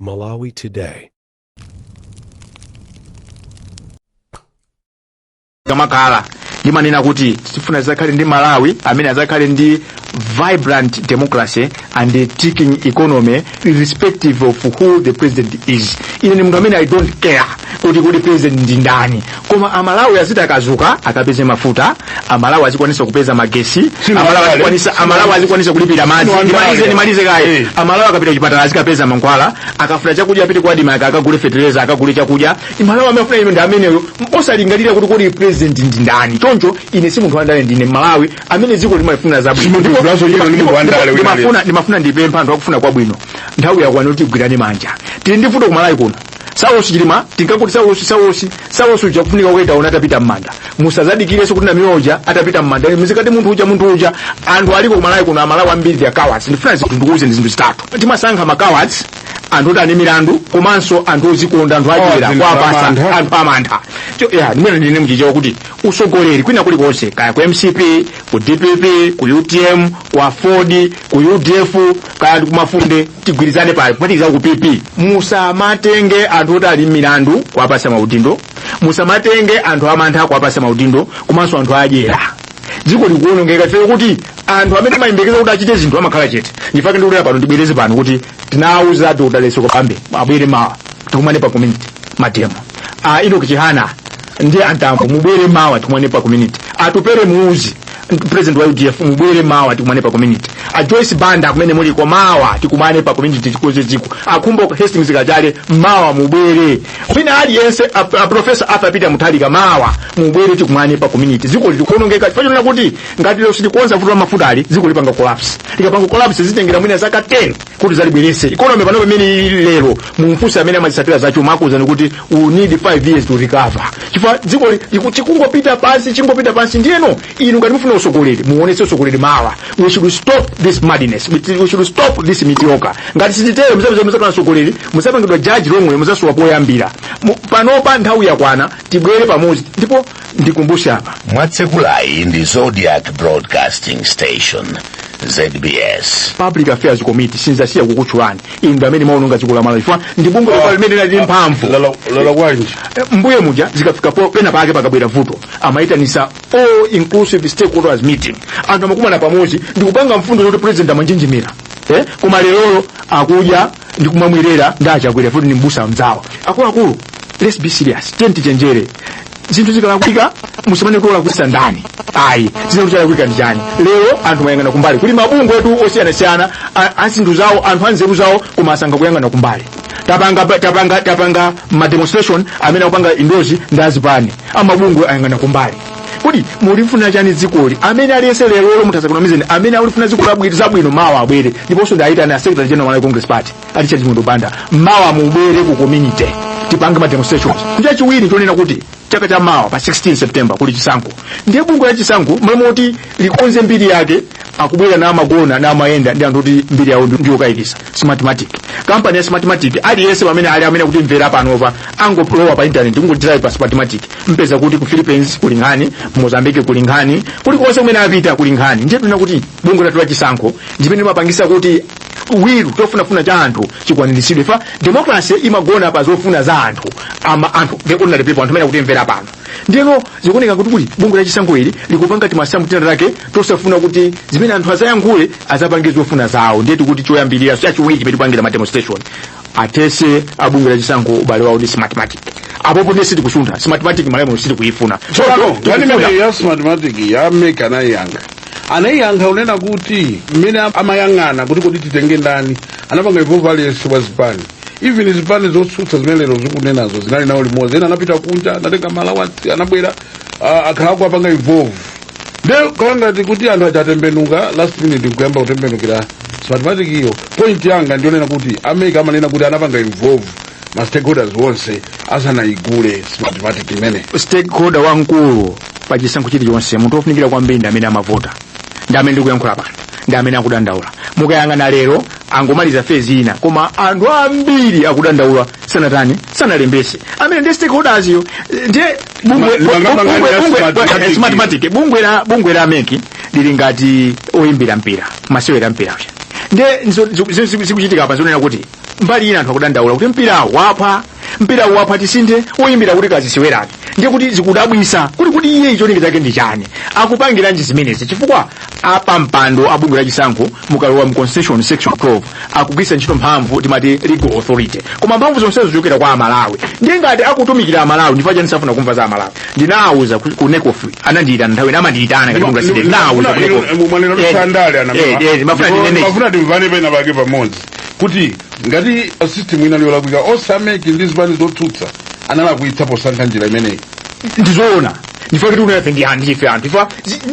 Malawi Today. Kamakhala ndimanena kuti tifuna zakhale ndi Malawi amene azakhale ndi vibrant democracy and a ticking economy, irrespective of who the president is. Ine ndi munthu amene I don't care kuti president ndi ndani, koma Amalawi aziti akazuka akapeze mafuta, Amalawi azikwanisa kupeza magesi, Amalawi azikwanisa kulipira madzi. Ndimalize, ndimalize kaye. Amalawi akapita kuchipatala azikapeza mankhwala, akafuna chakudya apite kwa ADMARC akagule fetereza, akagule chakudya. Malawi amene afuna ino ndi ameneyo, osalingalira kuti kodi president ndi ndani. Choncho ine si munthu wandale, ndine Malawi amene dziko limalifuna zabwino. Ndimafuna ndipempha anthu akufuna kwabwino, nthawi yakwana kuti tigwirane manja. Tili ndi vuto ku Malawi kuno. Saulosi Chilima, tinkakuti Saulosi, Saulosi, Saulosi uja kufunika kuita ona atapita m'manda. Musazadikirenso kuti Namiwa uja atapita m'manda muzikati munthu uja, munthu uja. Anthu aliko ku Malawi kuno, Amalawi ambiri they are cowards. Ndifuna zinthu ndikuuze, ndi zinthu zitatu: timasankha ma cowards, anthu oti ane milandu, komanso anthu ozikonda, anthu adyera kwapasa anthu amantha. Ya, ndimene ndine mchichewa kuti usogoleri kwina kulikonse, kaya ku MCP, ku DPP, ku UTM, ku AFORD, ku UDF, kaya ndi kumafunde, tigwirizane pali kuphatikiza ku PP, musamatenge anthu oti ali milandu kuwapasa maudindo, musamatenge anthu amantha kuwapasa maudindo, komanso anthu adyera. Dziko likuwonongeka chifukwa kuti anthu amene amayembekeza kuti achite zinthu amakhala chete. Ndifake ndikulera pano, ndibwereze pano kuti tinawuza Dr. Dalitso Kabambe abwere mawa tikumane pa community ma demo. Enoch Chihana ndi Antambo, mubwere mawa tikumane pa community. Atupele Muluzi, president wa UDF, mubwere mawa tikumane pa community. A Joyce Banda, kumene muliko, mawa tikumane pa community, tikuze dziko. Akhumbo Hastings Kachale, mawa mubwere. Wina aliyense, a Professor Arthur Peter Mutharika, mawa mubwere tikumane pa community. Dziko likuonongeka chifukwa chonena kuti ngati lero sitikonza vuto la mafuta ali, dziko lipanga collapse. Likapanga collapse, zitengera mwina zaka 10 kuti zalibwerese economy. Pano pamene ili lero, mumfunse amene amazitsatira zachuma, akuwuzani kuti we need 5 years to recover, chifukwa dziko chikungopita pansi, chingopita pansi. Ndiyeno inu ngati mufuna usogoleri, muonetse usogoleri mawa. We should stop this madness, we should stop this mediocre. Ngati sititero, muzapeza muzakhala msogoleri, muzapangidwa judge wrongly, muzasowa poyambira. Panopa nthawi yakwana tibwere pamodzi. Ndipo ndikumbushe apa. Mwatsekulayi ndi Zodiak Broadcasting Station, ZBS. Public Affairs Committee, sinzasiya kukutchulani inu ndi amene mwaononga dziko la Malawi, chifukwa ndi bungwe oh, limene lili mphamvu. Lala kwanji? Mbuye muja zikafika pena pake pakabwera vuto, amayitanisa all inclusive stakeholders meeting, anthu amakumana pamodzi ndikupanga mfundo zoti president amanjenjemera, eh? Koma lerolo akudya ndikumamwerera ndi achakwera futi ni mbusa mzawo. Akuluakulu, let's be serious, tiyeni tichenjere. Zinthu zikalakwika, musamane kulakwisa ndani, ayi, zinthu zikalakwika ndi chani? Lero anthu mayang'ana kumbali. Kuli mabungwe etu osiyanasiyana azinthu zawo, anthu anzeru zawo, koma asankha kuyang'ana kumbali. Tapanga ma demonstration amene akupanga endorse ndi azipani, amabungwe ayang'ana kumbali. Kodi mulifuna chani dzikoli? Amene aliyense lero muthasakunamizeni, amene akulifuna dziko labwino, zabwino, mawa abwere. Ndiponso ndayitana a secretary general Malawi Congress Party, a Richard Chimwendo Banda, mawa mubwere ku community tipange ma demonstrations. Chachiwiri chonena kuti chaka cha mawa pa 16 September kuli chisankho. Ndiye bungwe la chisankho mamoti likonze mbiri yake, akubwera na amagona na amayenda ndi anthu kuti mbiri yawo ndiyokayikisa. Smartmatic, kampani ya Smartmatic, aliyense pamene ali amene kuti mvera panopa, angolowa pa internet, kungotype pa Smartmatic, mpeza kuti ku Philippines kuli nkhani, Mozambique kuli nkhani, kulikonse kumene apita kuli nkhani. Ndiye tuna kuti bungwe lathu la chisankho ndimene limapangisa kuti will tofunafuna cha anthu chikwaniritsidwe. Fa democracy imagona pa zofuna za anthu, ama anthu, the ordinary people, anthu amene akutimvera pano. Ndiyeno zikuoneka kuti kuli bungwe la chisankho ili likupanga timasamu tina take tosafuna kuti zimene anthu azayankhule, azapange zofuna zawo. Ndiye tikuti choyambirira, chachiwiri chimene tipangira ma demonstration, atese abungwe la chisankho ubale wawo ndi Smartmatic. Apopo ndiye sitikusuntha. Smartmatic Malawi sitikuifuna. Tsopano nkhani imene ya Smartmatic ya MEC anayiyankha, anayiyankha unena kuti mmene amayang'ana kuti kodi titenge ndani, anapanga involve aliyense wa zipani, even zipani zotsutsa zimene lero zikunenazo zinali nawo limodzi. Ena anapita kunja, anatenga ma allowance, anabwera, akhala apanga involve. Nde kangati kuti anthu aja atembenuka last minute nkuyamba kutembenukira Smartmatic iyo. Point yanga ndionena kuti a MEC amanena kuti anapanga involve ma stakeholders wonse asanayigule Smartmatic imene. Stakeholder wamkulu pa chisankho chilichonse, munthu wofunikira kwambiri, ndi amene amavota, ndi amene ndikuyankhula pano, ndi amene akudandaula. Mukayang'ana lero, angomaliza phase ina, koma anthu ambiri akudandaula, sanatani, sanalembese. Amene ndi stakeholders yo, ndiye bungwe Smartmatic. Smartmatic, bungwe la MEC lili ngati oyimbira mpira, masewera mpira uja. Ndiye zikuchitika apa zonena kuti Mbali ina anthu akudandaula kuti mpirawo wapha, mpirawo wapha, tisinthe woyimbira kuti kazisiwerani. Ndiye kuti zikudabwisa kuti iye cholinga chake ndi chani, akupangiranji zimenezi? Chifukwa apa mpando abungwe la chisankho, mukalowa mu Constitution section 12, akugwiritsa ntchito mphamvu timati legal authority, koma mphamvu zonsezo zichokera kwa Amalawi. Ndiye ngati akutumikira Amalawi, ndifukwa chani safuna kumva za Amalawi? Ndinawuza ku NECOF, anandiyitana nthawi ina, amandiyitana ngati bungwe la CDEDI. Ndinawuza ku NECOF. Mwanena sandale ana. Mafuna ndinene. Mafuna timvane pena pake pamodzi kuti ngati system ina yolakwika, osa MEC ndi zipani zotsutsa analakwitsa posankha njira imeneyi. Ndizoona, ndifuna kuti unafe ndi anthu, ife anthu ifa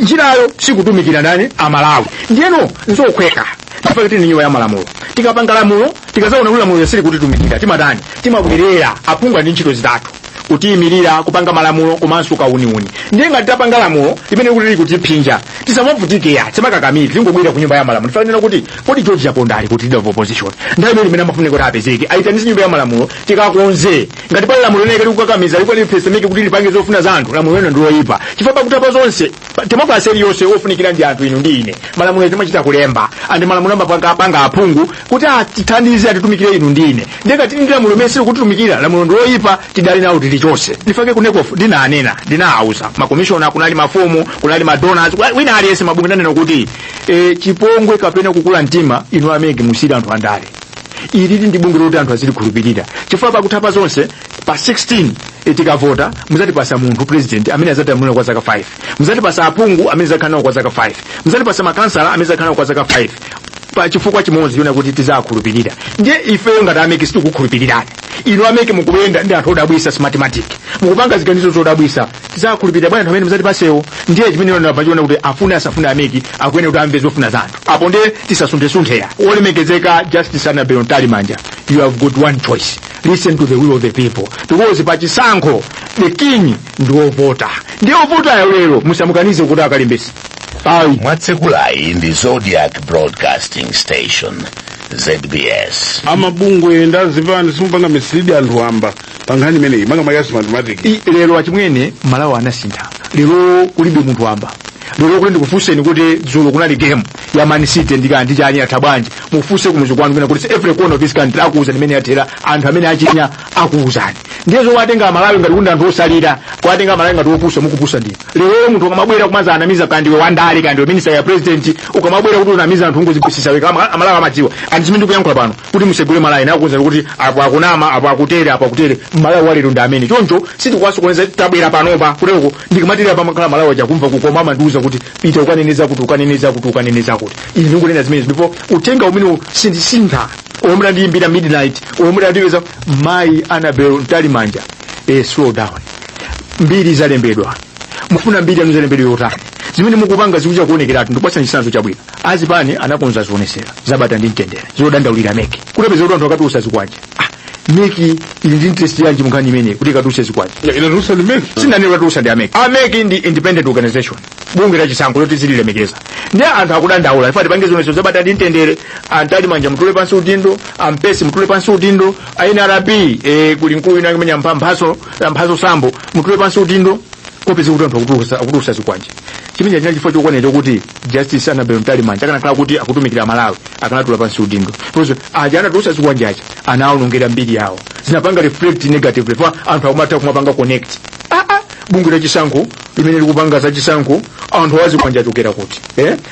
njirayo sikutumikira ndani? Amalawi. Ndiyeno nzokhweka, ndifuna kuti ni nyumba ya malamulo, tikapanga lamulo, tikazaona kuti lamulo sili kutitumikira, timatani? Timabwerera. Aphungu ndi ntchito zitatu: kutiyimirira, kupanga malamulo, komanso kauniuni. Ndiye ngati tapanga lamulo limene kuti lili kutiphinja, tisamavutike ya, tisamakakamire, tingobwera ku nyumba ya malamulo. Tifanira kuti kodi George Chaponda ali kuti, leader of opposition? Nthawi imene imene amafunika kuti apezeke, ayitanise nyumba ya malamulo tikakonze. Ngati pali lamulo lineke likukakamiza, likwaliphesemeke kuti lipange zofuna za anthu, lamulo lino ndiloyipa, chifukwa pakutapa zonse democracy iliyonse ofunikira ndi anthu, inu ndi ine. Malamulo timachita kulemba, andi malamulo amapanga panga aphungu kuti atithandize, atitumikire inu ndi ine. Ndiye ngati ndi lamulo limene silikutitumikira, lamulo ndiloyipa, tidali nawo tilichonse. Ndifake ku NECOF ndinanena, ndinawuza makomishona, kunali mafumu, kunali madonors, wina aliyense, mabungwe, ndanena kuti chipongwe kapena kukula mtima, inu a MEC musiyire anthu andale. Ilili ndi bungwe loti anthu azilikhulupirira, chifukwa pakutha zonse pa 16 tikavota, muzatipasa munthu president amene azatilamulira kwa zaka 5, muzatipasa aphungu amene azakhala nawo kwa zaka 5, muzatipasa makansala amene azakhala nawo kwa zaka 5, pa chifukwa chimodzi yona kuti tizakhulupirira. Ndiye ifeyo ngati a MEC sitikukhulupirirani. Inu a MEC mukuyenda ndi anthu odabwisa, Smartmatic, mukupanga ziganizo zodabwisa. Tizakhulupirira bwana anthu amene muzatipasewo? Ndiye chimene yona pachiona kuti afune asafune, a MEC akuyenera kuti amve zofuna za anthu. Apo ndiye tisasunthesunthe. Olemekezeka Justice Annabel Mtalimanja, you have got one choice: listen to the will of the people, because pachisankho the king ndi wovota. Ndiye ovotayo lero musamukanize kuti akalembese, ayi. Mwatsekulayi ndi Zodiak Broadcasting Station, ZBS. Amabungwe ndi azipani, simupanga mislead anthu amba pa nkhani imeneyi, makamaka ya Smartmatic. Lero achimwene, Malawi anasintha. Lero kulibe munthu wamba. Lero kuti ndikufunseni kuti dzulo kunali game ya Man City ndi chani, yatha bwanji? Mufunse kumuzi kwanu kwina kuti every corner of this country akuwuzani imene yathera. Anthu amene achinya akuwuzani. Ndiye zowatenga Amalawi ngati kuti anthu osalira, kuwatenga Amalawi ngati opusa, mukupusa. Ndinu lero munthu ukamabwera kumaza anamiza, kandiwe wandale, kandiwe minister ya president, ukamabwera kuti unamiza anthu, ungozipusisa weka. Amalawi amadziwa anthu zimene ndikuyankhula pano. Kuti musegule Malawi nakuwuzani kuti apo akunama, apo akutere, apo akutere. Malawi walero ndi amene choncho sitikuwasokoneza. Tabwera panopa kuteko ndikamatira pamakhala Malawi aja kumva kukoma, amandiuza kuti pita ukaneneza kuti, ukaneneza kuti, ukaneneza kuti. Ine ndikunena zimenezi ndipo uthenga umene sindisintha. Omwe ndiyimbira midnight, omwe ndipeza mayi Annabel Mtalimanja, slow down. Mbiri zalembedwa, mufuna mbiri yanu zalembedwa yotani? Zimene mukupanga zikucha kuonekeratu. Ndikupatsa chitsanzo chabwino: azipani anakonza zionesera zabata ndi mtendere zodandaulira MEC, kutapeza kuti anthu akatulusa zikwanje. MEC ili ndi interest yanji munkhani imene kuti ikatuluse zikwanje? Inatulusa ndi MEC. Sindanena katulusa ndi a MEC. A MEC ndi independent organization, bungwe la chisankho loti zililemekeza. Ndiye anthu akudandaula, ife tipange zionesero zabata ndi mtendere, a Mtalimanja mutule pansi udindo, ampesi mutule pansi udindo, a NRB, kuli mkulu ina kumenya mphaso mphaso sambo, mutule pansi udindo. Kopeza kuti anthu akutulusa zikwanje, chimene china chifukwa chokwanira chokuti Justice Annabel Mtalimanja akanakhala kuti akutumikira Malawi, akanatula pansi udindo, because aja anatulusa zikwanje aja anaonongera mbiri yawo, zinapanga reflect negatively fa anthu akumatha kumapanga connect, bungwe la chisankho limene likupanga za chisankho, anthu azikwanje achokera kuti?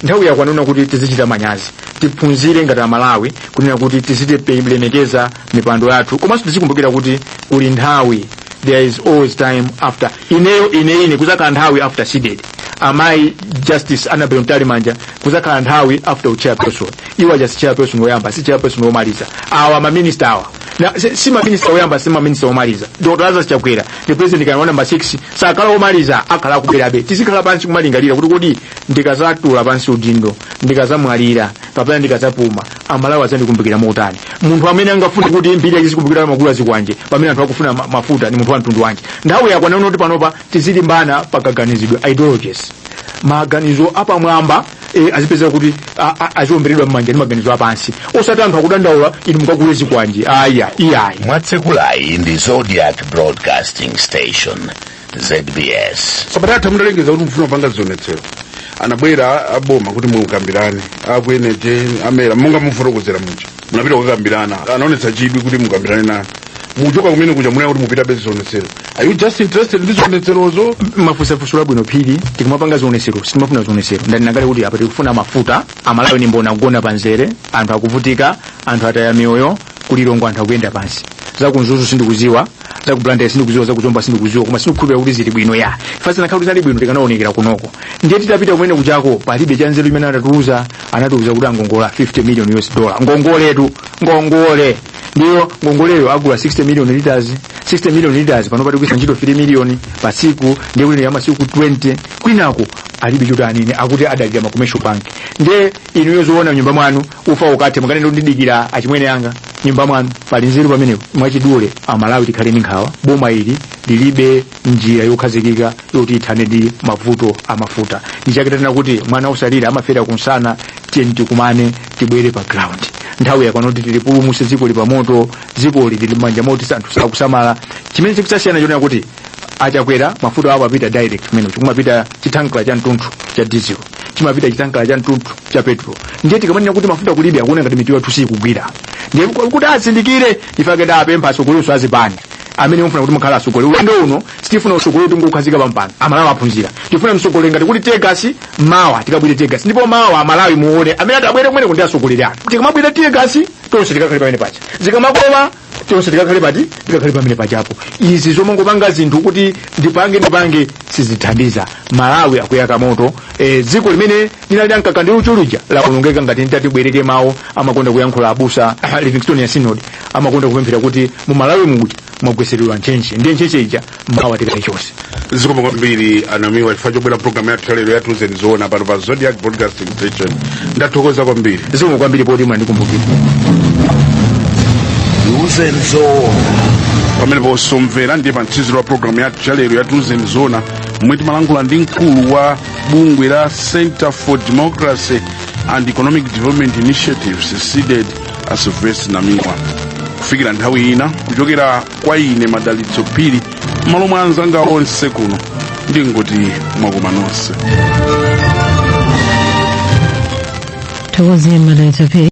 Nthawi yakwanuna kuti tizichita manyazi, tiphunzire ngati Amalawi kunena kuti tizitilemekeza mipando yathu, komanso tizikumbukira kuti kuli nthawi, there is always time after ineyo, ine kuzakhala nthawi after CDEDI. Amayi Justice Annabel Mtalimanja, kuzakhala nthawi after chairperson. Iwo aja si chairperson woyamba, si chairperson womaliza. Awa maminista awa na, si maminista woyamba, si maminista womaliza. Dr Lazarus Chakwera the president kana number 6, sakhala womaliza, akhala akubwerabe. Tizikhala pansi kumalingalira kuti kodi ndikazatula pansi udindo, ndikazamwalira kapena ndikazapuma, Amalawi azandikumbukira motani? Munthu amene angafune kuti mbiri yake izikumbukira magulu azikwanje pamene anthu akufuna mafuta ni munthu wa mtundu wanji? Nthawi yakwana kuti panopa tizilimbana pakaganizidwe, ideologies, maganizo apamwamba, azipezeka kuti aziomberedwa m'manja ndi maganizo apansi, osati anthu akudandaula inu mukagule zikwanje. Aya, iyayi. Mwatsekulayi ndi Zodiak Broadcasting Station, ZBS. Sabata yatha mudalengeza kuti mufuna kupanga zionetsero. Anabwera aboma kuti mukambirane, aku Energy, a MERA, monga mufotokozera muja, munapita kukambirana, anaonetsa chidwi kuti mukambirane nayo. Muchoka kumene kuja munena kuti mupita be zionetsero. Are you just interested ndi zionetserozo? Mafunsafunso labwino, Phiri. Tikamapanga zionesero, sitimafuna zionesero. Ndani kuti apa tikufuna mafuta. Amalawi ni mbona kugona panzere, anthu akuvutika, anthu ataya miyoyo kulilongo, anthu akuyenda pansi. Zaku Mzuzu sindikuziwa, zaku Blantyre sindikuziwa, zakuzomba sindikuziwa, koma sindikukhulupirira kuti zili bwino. Ya fasina khala kuti zali bwino tikanaonekera kunoko. Ndiye titapita kumene kuchako, palibe chanzeru imene anatiuza. Anatiuza kuti angongola 50 million US dollar, ngongoletu, ngongole. Ndiyo ngongoleyo agula 60 million liters. 60 million liters, pano pati kuisa ntchito 3 million pa tsiku, ndiye kuti ya masiku 20. Kwinako alibe choti anene, akuti adalira ma commercial bank. Ndiye inuyo zoona, nyumba mwanu ufa ukathe mukanene ndidikira achimwene anga nyumba mwanu? Pali nzeru pamenepo? Mwachidule, Amalawi tikhale ndi nkhawa. Boma ili lilibe njira yokhazikika yoti ithane ndi mavuto amafuta. Ndichake tanena kuti mwana usalira amafera kunsana. Tiyeni tikumane, tibwere pa ground. Nthawi yakwana kuti tilipulumutse dziko lipamoto. Dzikoli lili m'manja moti anthu sakusamala. Chimene chikuchasiyana chonena kuti achakwera mafuta awo apita direct kumene kumapita chitankala cha mtunthu cha diesel, chimapita chitankala cha mtunthu cha petrol. Ndiye tikamanena kuti mafuta kulibe, akuona ngati mitu yathu sikugwira. Ndiye kuti azindikire, ifake ndapempha atsogoleri azipani amene mufuna kuti mukhale atsogoleri ulendo uno, sitifuna utsogoleri kuti ngokhazika pampando. Amalawi aphunzira. Tifuna mtsogoleri ngati kuti teargas mawa tikabwire teargas, ndipo mawa Amalawi muone amene atabwere kumene ndi atsogoleri anu. Tikamabwira teargas, tonse tikakhale pamene pacha. Zikamakoma, tonse tikakhale pati? Tikakhale pamene pachapo. Izi zomangopanga zinthu kuti ndipange ndipange sizithandiza. Malawi akuyaka moto. Dziko limene linali mkaka ndi uchi lija laonongeka. Ngati nditatibwereke mawu amakonda kuyankhula abusa Livingstonia Synod, amakonda kupemphera kuti mu Malawi mukuti mwagweseredwa ntchentche, ndiye ntchentche ija mawa tikaichose. Zikomo kwambiri, Anamiwa, chifukwa chobwera programu yathu yalero ya Tiuzeni Zoona pano pa Zodiak Broadcasting Station. Ndathokoza kwambiri. Zikomo kwambiri poti mwandikumbukira. Tiuzeni Zoona. Pamene posomvera ndiye pa mtsiziro wa programu yathu yalero ya Tiuzeni Zoona, momwe timalankhula ndi mkulu wa bungwe la Center for Democracy and Economic Development Initiatives, CDEDI, a Sylvester Namiwa. Kufikira nthawi ina, kuchokera kwa ine Madalitso Phiri, m'malo mwa anzanga onse kuno, ndingoti mwakoma nonse. Thokoze, Madalitso Phiri.